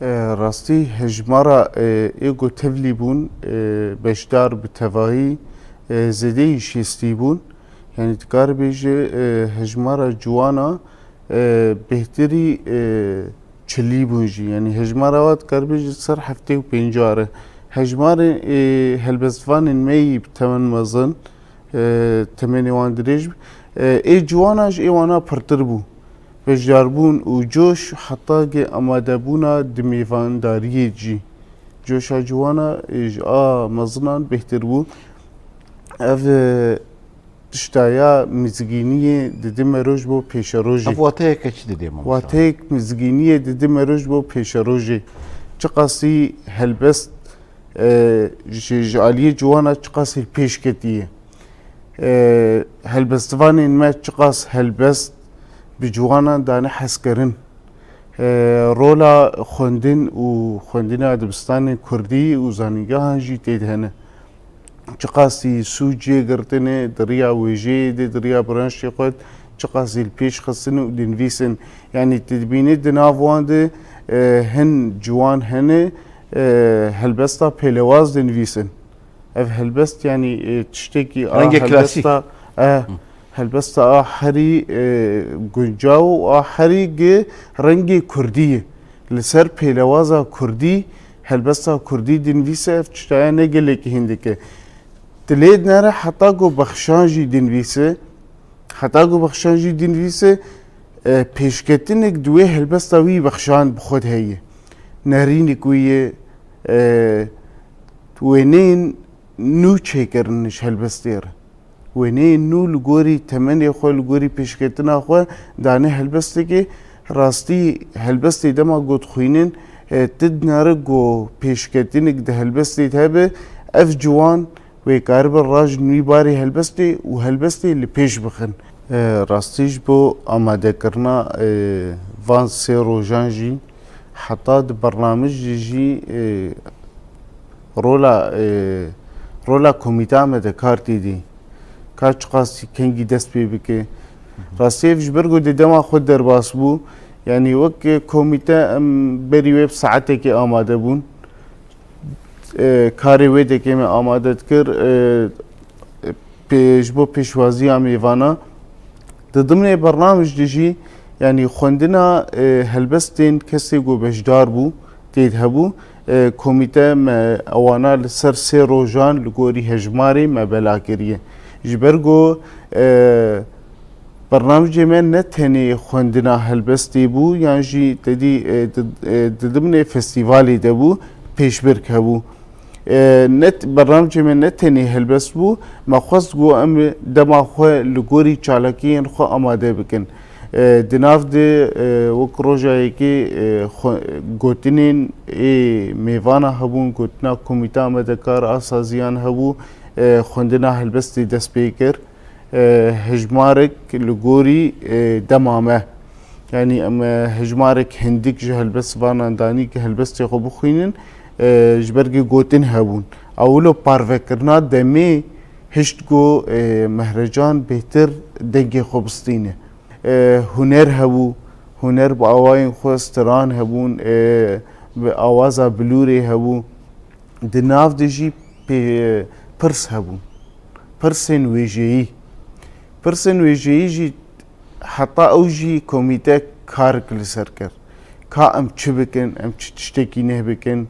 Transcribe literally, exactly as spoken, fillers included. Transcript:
E, rastî hejmara, e, ê ku tevlî bûn, e, beşdar bi tevahî, e, zêdeyî şêstî bûn. Yanî dikare bêje, e, hejmara ciwana, e, bêhtirî, e, çilî bûn jî. Yanî hejmara wa dikare bêje ser heftê û pêncî re. Hejmarê, e, helbestvanên me yî bi temen mezin, e, temenê wan dirêj bi. E, ê ciwana ji ê wana pirtir bû. Beşdarbûn û coş heta ge amadebûna di mêvandariyê jî. Coşa ciwana, e, ji a mezinan bêhtir bû. Ev, e, tişta ya mizgîniyê didime roj bo pêşerojê. Ev wateyeke çi didê, mamosta? Wateyek mizgîniyê didime roj bo pêşerojê. Çiqasî helbest, e, ji, ji aliyê ciwana çiqasî pêş ketiye. E, helbestvanên me çiqas helbest bi ciwanan dane hezkirin. E, rola xwendin û xwendina dibistanên kurdî û zanîngehan jî tê de hene. Çiqasî sûc yê girtine, di riya wêjeyê de, di riya branşê xwe, çiqasî li pêş xistin û dinivîsin. Yanî tu dibînî di nav wan de, e, hin ciwan hene, e, helbesta pêlewaz dinivîsin. Ev helbest, yanî, e, tiştekî a Rengê klasîk. helbesta, e, Hı. helbesta a herî, e, guncaw û a herî gi rengê kurdî ye. Li ser pêlewaza kurdî, helbesta kurdî dinivîse, ev tiştaya ne gelekî hîn dike. Dilê nere heta ku bexşan jî dinivîse, heta ku bexşan jî dinivîse, e, pêşketinek di wê helbesta wî bexşan bi xwe de heye. Nerînik wî ye, e, wêneyên nû çêkirin ji helbestê re. Wêneyên nû li gorî temenê xwe, li gorî pêşketina xwe dane helbestekê. Rastî helbestê dema got xwînin, e, tu dinere ku pêşketinek di helbestê de hebe, ev ciwan wê karibe rajin wî barê helbestê û helbestê li pêş bixin. E, rastî ji bo amadekirina, e, van sê rojan jî heta di bernamij de jî, e, rola, e, rola komîteya me de kar tê dî. Ka çiqas kengî dest pê bike. Rastî ev ji ber ku di dema xwe derbas bû. Yanî wek komîte em berî wê bi saetekê amade bûn. E, karê wê dekê me amade dikir, e, pê-, ji bo pêşwaziya mêvana. Di dimnê bernamij de jî, yanî xwendina, e, helbestên kesê ku beşdar bû, tê de hebû. E, komîte me ewana li ser sê rojan li gorî hejmarê me bela kiriye. Ji ber ku, e, bernamijê me ne tenê xwendina helbestê bû, yan jî te dî, e, di, e, di dimnê festîvalê de bû, pêşbirk hebû. E, ne t-, bernamijê me ne tenê helbest bû, me xwest ku em dema xwe li gorî çalakiyên xwe amade bikin. E, di nav de, e, wek roja yekê, e, xwe-, gotinên ê mêvana hebûn, gotina komîta amadekar a saziyan hebû, e, xwendina helbestê dest pê kir. E, hejmarek li gorî, e, dema me. Yanî em, e, hejmarek hindik ji helbestvanan danî ku helbestê xwe bixwînin, e, ji ber ku gotin hebûn. Ewilo parvekirina demê hişt ku, e, Mehrecan bêhtir dengê xwe bistîne. E, huner hebû, huner bi awayên xwe stiran hebûn, e, bi awaza bilûrê hebû. Di nav de jî pê-, pirs hebûn. Pirsên wêjeyî. Pirsên wêjeyî jî heta ew jî komîte karik li ser kir. Ka em çi bikin, em çi tiştekî neh bikin,